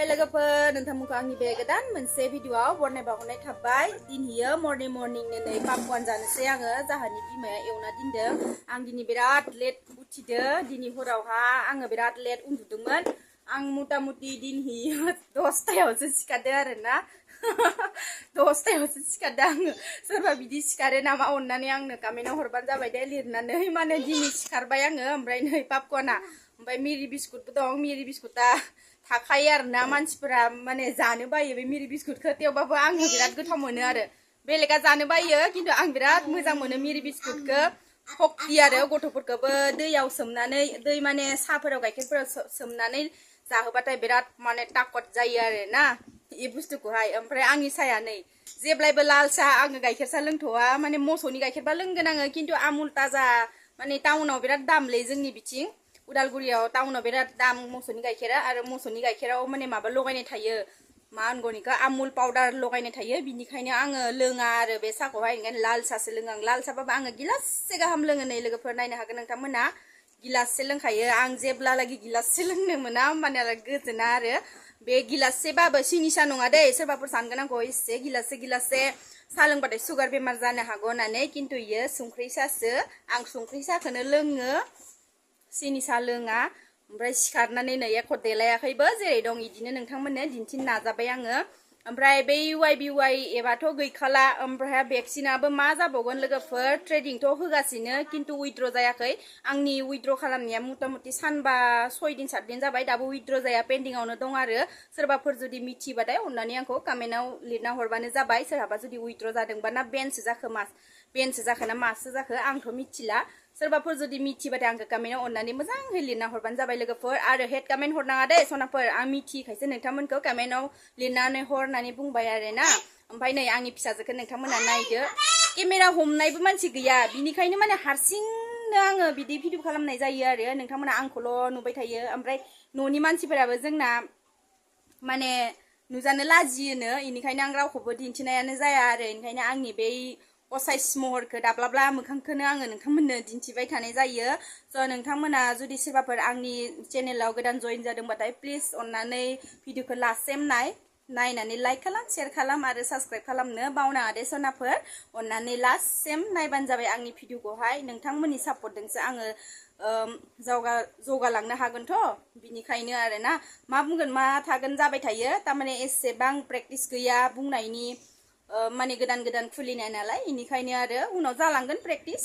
जाबाय लोगोफोर नोंथांमोनखौ आंनि बे गोदान मोनसे भिडिअआव बरनाय बावहरनाय थाबाय दिनैयो मर्निं नै पापकर्न जानोसै आङो जाहानि बिमाया एवना दिनदों आं दिनै बिराद लेट उथिदो दिनै हरावहा आङो बिराद लेट उन्दुदोंमोन आं मथा मथि दिनैयो 10टायावसो सिखारदों आरोना 10टायावसो सिखारदों आङो सोरबा बिदि सिखारो नामा अननानै आंनो कमेन्टआव हरबानो जाबाय दे लिरनानै माने दिनै सिखारबाय आङो ओमफ्राय नै पापकर्नआ ओमफ्राय मेरि बिस्कुटबो दं मेरि बिस्कुटआ थाखायो आरोना मानसिफोरा माने जानो बायो बे मेरि बिस्कुटखौ थेवबाबो आङो बिराद गोथाव मोनो आरो बेलेगा जानो बायो किन्तु आं बिराद मोजां मोनो मेरि बिस्कुटखौ हक्ति आरो गथ'फोरखौबो दैयाव सोमनानै दै माने साहाफोराव गाइखेरफोराव सोमनानै जाहोबाथाय बिराद माने ताकत जायो आरोना बे बुस्थुखौहाय ओमफ्राय आंनि साया नै जेब्लायबो लाल साहा आङो गाइखेर साहा लोंथ'वा माने मोसौनि गाइखेरबा लोंगोन आङो किन्तु आमुल ताजा माने टाउनाव बिराद दामलै जोंनि बिथिं उदालगुरियाव टाउनाव बिराद दाम मोसौनि गाइखेरा आरो मोसौनि गाइखेराव माने माबा लगायनाय थायो मा होनगोन इखो आमुल पाउडार लगायनाय थायो बिनिखायनो आङो लोङा आरो बे साहाखौहाय ओंखायनो लाल साहासो लोङो आं लाल साहाबाबो आङो गिलाससे गाहाम लोङो नै लोगोफोर नायनो हागोन नोंथांमोना गिलाससे लोंखायो आं जेब्लालागि गिलाससे लोंनो मोना होमबानिया गोजोना आरो बे गिलाससेबाबो सिनि साहा नङा दै सोरबाफोर सानगोन आंखौ एसे गिलाससे साहा लोंबाथाय सुगार बेमार जानो हागौ होननानै किन्तु इयो संख्रि साहासो आं संख्रि साहाखौनो लोङो सिनि साहा लोङा ओमफ्राय सिखारनानै नै एख' देलायाखैबो जेरै दं इदिनो नोंथांमोननो दिन्थिनो नाजाबाय आङो ओमफ्राय बै YBY एबाथ' गैखाला ओमफ्राय भेक्सिनाबो मा जाबावगोन लोगोफोर ट्रेडिंथ' होगासिनो किन्तु उइथड्र जायाखै आंनि उइथड्र खालामनाया मथा मथि सानबा 6 दिन 7 दिन जाबाय दाबो उइथड्र जाया पेन्डिंआवनो दं आरो सोरबाफोर जुदि मिथिबाथाय अननानै आंखौ कमेन्टआव लिरना हरबानो जाबाय सोरहाबा जुदि उइथड्र जादोंबा ना बेन्सो जाखो ना मासो जाखो आंथ' मिथिला सोरबाफोर जुदि मिथिबाथाय आंखौ कमेन्टआव अननानै मोजाङै लिरना हरबानो जाबाय लोगोफोर आरो हेड कमेन्ट हरनाङा दे सनाफोर आं मिथिखायसो नोंथांमोनखौ कमेन्टआव लिरनानै हरनानै बुंबाय आरोना ओमफ्राय नै आंनि फिसाजोखौ नोंथांमोना नायदो केमेरा हमनायबो मानसि गैया बिनिखायनो माने हारसिंनो आङो बिदि भिडिअ खालामनाय जायो आरो नोंथांमोना आंखौल' नुबाय थायो ओमफ्राय न'नि मानसिफोराबो जोंना माने नुजानो लाजियोनो इनिखायनो आं रावखौबो दिन्थिनायानो जाया आरो इनिखायनो आंनि बै असाइस महरखौ दाब्लाब्ला मोखांखौनो आङो नोंथांमोननो दिन्थिबाय थानाय जायो स' नोंथांमोना जुदि सोरबाफोर आंनि चेनेलाव गोदान जइन जादोंबाथाय प्लिज अननानै भिडिअखौ लास्टसिम नायनानै लाइक खालाम शेयार खालाम आरो साबस्क्राइब खालामनो बावनाङा दे सनाफोर अननानै लास्टसिम नायबानो जाबाय आंनि भिडिअखौहाय नोंथांमोननि सापर्टजोंसो आङो जौगालांनो हागोनथ' बिनिखायनो आरोना मा बुंगोन मा थागोन जाबाय थायो थारमाने एसेबां प्रेक्टिस गैया बुंनायनि माने गोदान खुलिनाय नालाय इनिखायनो आरो उनाव जालांगोन प्रेक्टिस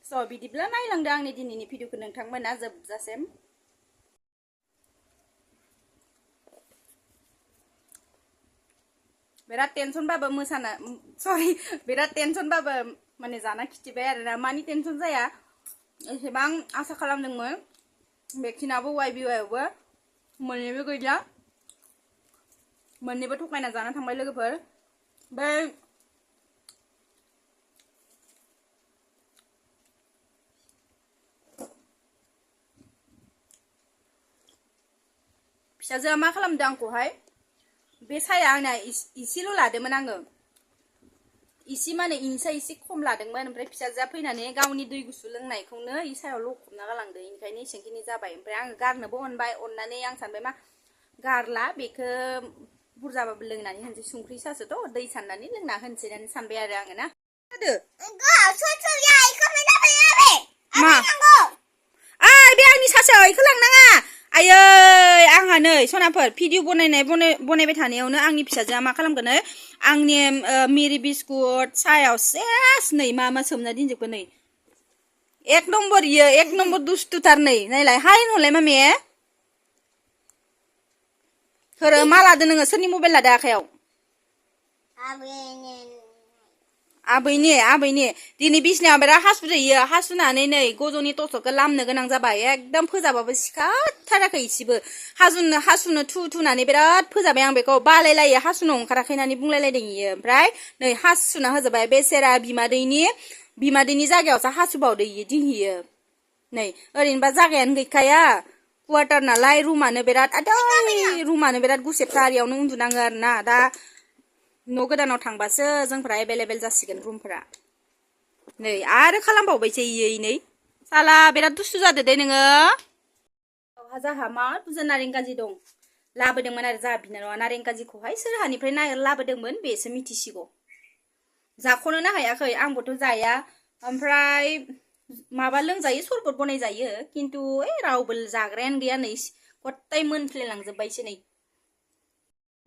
स' बिदिब्ला नायलांदो आंनि दिनैनि भिडिअखौ नोंथांमोना जोबजासिम बिराद टेनसनबाबो बिराद टेनसनबाबो माने जाना खिथिबाय आरोना मानि टेनसन जाया एसेबां आसा खालामदोंमोन भेक्सिनाबो YBYआवबो मोननैबो गैला मोननैबो थगायना जाना थांबाय लोगोफोर बै फिसाजोआ मा खालामदों आंखौहाय बे साया आंना इसेल' लादोंमोन आङो इसे माने इनिसाय इसे खम लादोंमोन ओमफ्राय फिसाजोआ फैनानै गावनि दै गुसु लोंनायखौनो इ सायाव लखबना गालांदों इनिखायनो एसेखिनि जाबाय ओमफ्राय आङो गारनोबो अनबाय अननानै आं सानबाय मा गारला बेखौ बुरजाबाबो लोंनानै होनसै संख्रि सासोथ' दै साननानै लोंना होनसै होननानै सानबाय आरो आङो ना मा बे आंनि सासेयाव इखौ लांनाङा आयै आंहा नै सनाफोर भिडिअ बनायबाय थानायावनो आंनि फिसाजोआ मा खालामगोन आंनि मेरि बिस्कुट सायाव सेस नै मा सोमना दोनजोबगोन नै एक नम्बर दुस्थुथार नै नायलाय हाय होनलाय मामे होरो मा लादों नोङो सोरनि मबाइल लादों आखायाव आबैनि दिनै बिसनायाव बिराद हासुदैयो हासुनानै नै गज'नि टसकखौ लामनो गोनां जाबाय एकदम फोजाबाबो सिखारथाराखै इसेबो हासुनो थुनानै बिराद फोजाबाय आं बेखौ बालायलायो हासुनो ओंखाराखै होननानै बुंलायलायदों इयो ओमफ्राय नै हासुना होजोबबाय बेसेरा बिमादैनि जायगायावसो हासुबावदो इयो दिनैयो नै ओरैनोबा जागायानो गैखाया क्वार्टार नालाय रुमानो बिराद गुसेबथार इयावनो उन्दुनाङो आरोना दा न' गोदानाव थांबासो जोंफोरा एभेलेबेल जासिगोन रुमफोरा नै आरो खालामबावबायसो नै साला बिराद दुस्थु जादो दे नोङो जाहा मा बुरजा नारें काजि दं लाबोदोंमोन आरो जा बिनानावा नारें काजिखौहाय सोरहानिफ्राय नागिर लाबोदोंमोन बेसो मिथिसिगौ जाख'नोनो हायाखै आंबोथ' जाया ओमफ्राय माबा लोंजायो सरबत बनाय जायो किन्तु रावबो जाग्रायानो गैया नै गत्ताय मोनफ्लेलांजोब्बायसो नै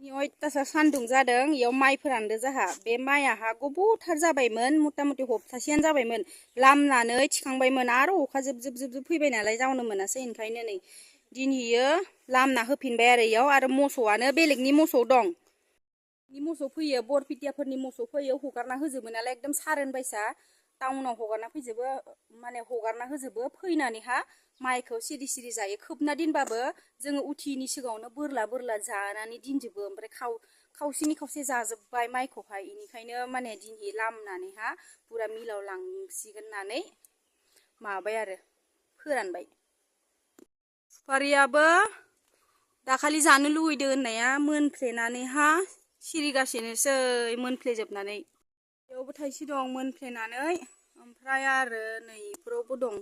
अयथासार सान्दुं जादों इयाव माइ फोरानदो जाहा बे माइयाहा गोबावथार जाबायमोन मथा मथि हप्तासेयानो जाबायमोन लामनानै थिखांबायमोन आरो अखा जोब जोब जोब जोब फैबाय नालाय जावनो मोनासै ओंखायनो नै दिनैयो लामना होफिनबाय आरो इयाव आरो मोसौआनो बेलेगनि मोसौ दं नि मोसौ फैयो बरपिटियाफोरनि मोसौ फैयो हगारना होजोबो नालाय एकदम सारोन बायसा टाउनाव हगारना फैजोबो माने हगारना होजोबो फैनानैहा माइखौ सिरि सिरि जायो खोबना दोनबाबो जोङो उथिनि सिगाङावनो बोरला बोरला जानानै दिनजोबो ओमफ्राय खावसेनि खावसे जाजोब्बाय माइखौहाय इनिखायनो माने दिनै लामनानैहा पुरा मिलाव लांसिगोन होननानै माबाय आरो फोरानबाय सुपारियाबो दाखालि जानो लुबैदों होननाया मोनफ्लेनानैहा सिरिगासिनोसै मोनफ्लेजोबनानै बेयावबो थाइसे दं मोनफ्लेनानै ओमफ्राय आरो नै इफोरावबो दं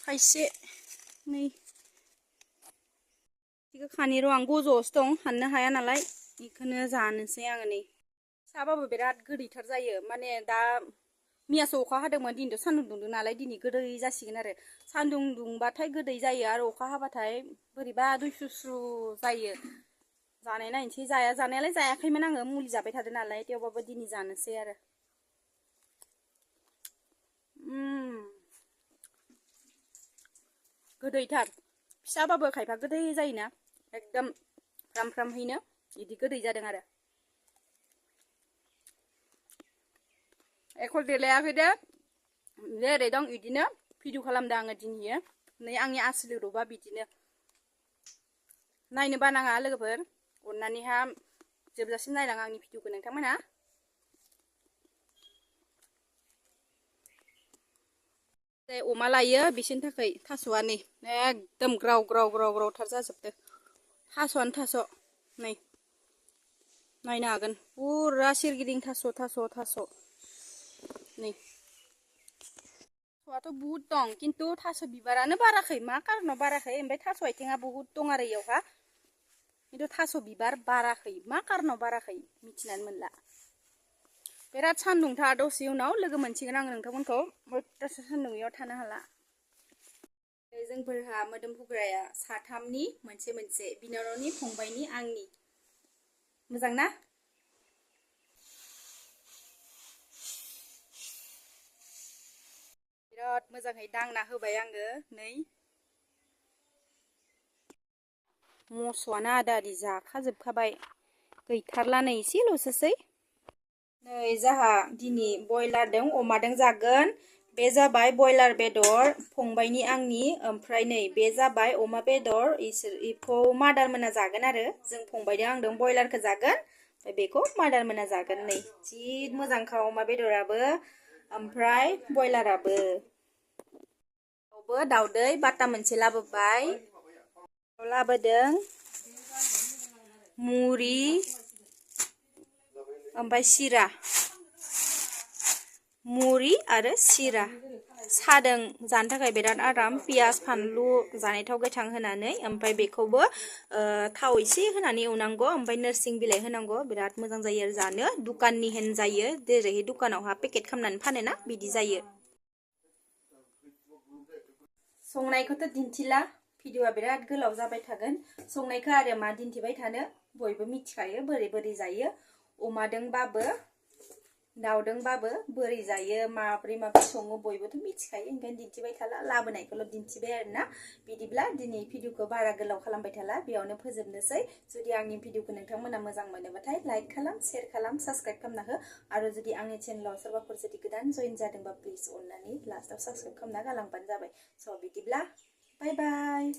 खायसे नै इखो खानि र' आं गज'आवसो दं हाननो हाया नालाय इखौनो जानोसै आङो नै साबाबो बिराद गोदैथार जायो माने दा मैयासो अखा हादोंमोन दिनैथ' सान्दुं दुंदों नालाय दिनै गोदै जासिगोन आरो सान्दुं दुंबाथाय गोदै जायो आरो अखा हाबाथाय बोरैबा दुइसुस्रु जायो जानाय नायनोसै जानायालाय जायाखैमोन आङो मुलि जाबाय थादों नालाय थेवबाबो दिनै जानोसै आरो गोदैथार फिसाबाबो खायफा गोदै जायोना एकदम फ्राम फ्रामहैनो बिदि गोदै जादों आरो एख' देलायाखै दे जेरै दं इदिनो भिडिअ खालामदों आङो दिनैयो नै आंनि आसलि रुपा बिदिनो नायनो बानाङा लोगोफोर अननानैहा जोबजासिम नायलां आंनि भिडिअखौ नोंथांमोनहा अमा लायो बिसोरनि थाखाय थास'आ नै एकदम ग्राव ग्राव ग्राव ग्रावथार जाजोबदो थास'आनो थास' नै नायनो हागोन पुरा सोरगिदिं थास' नै थास'आथ' बुहुद दं किन्तु थास' बिबारानो बाराखै मा कारनाव बाराखै ओमफ्राय थास' आथिङा बुहुद दं आरो इयावहा किन्तु थास' बिबार बाराखै मा कारनाव बाराखै मिथिनानै मोनला बिराद सान्दुंथार दसे उनाव लोगो मोनसिगोन आं नोंथांमोनखौ अयथासार सान्दुं इयाव थानो हाला जोंफोरहा मोदोम हुग्राया साथामनि मोनसे मोनसे बिनानावनि फंबायनि आंनि मोजां ना बिराद मोजाङै दांना होबाय आङो नै मोसौआनो आदा आदि जाखाजोबखाबाय गैथारला नै एसेल'सोसै नै जाहा दिनै बयलारदों अमादों जागोन बे जाबाय बयलार बेदर फंबायनि आंनि ओमफ्राय नै बे जाबाय अमा बेदर इखौ मादार मोना जागोन आरो जों फंबायदों आंदों बयलारखौ जागोन ओमफ्राय बेखौ मादार मोना जागोन नै जि मोजांखा अमा बेदराबो ओमफ्राय बयलाराबो दाउदै बाटा मोनसे लाबोबाय लाबोदों मुरि ओमफ्राय सिरा मुरि आरो सिरा सादों जानो थाखाय बिराद आराम पियाज फानलु जानाय थाव गोथां होनानै ओमफ्राय बेखौबो थाव एसे होनानै एवनांगौ ओमफ्राय नोरसिं बिलाइ होनांगौ बिराद मोजां जायो आरो जानो दुकाननि हेन जायो जेरैहाय दुकानावहा पेकेट खालामनानै फानोना बिदि जायो संनायखौथ' दिन्थिला भिडिअआ बिराद गोलाव जाबाय थागोन संनायखौ आरो मा दिन्थिबाय थानो बयबो मिथिखायो बोरै बोरै जायो अमादोंबाबो दाउदोंबाबो बोरै जायो माब्रै सङो बयबोथ' मिथिखायो ओंखायनो दिन्थिबाय थाला लाबोनायखौल' दिन्थिबाय आरोना बिदिब्ला दिनै भिडिअखौ बारा गोलाव खालामबाय थाला बेयावनो फोजोबनोसै जुदि आंनि भिडिअखौ नोंथांमोना मोजां मोनोबाथाय लाइक खालाम शेयार खालाम साबस्क्राइब खालामना हो आरो जुदि आंनि चेनेलाव सोरबाफोर जुदि गोदान जइन जादोंबा प्लिज अननानै लास्टआव साबस्क्राइब खालामना गालांबानो जाबाय स' बिदिब्ला बाय बाय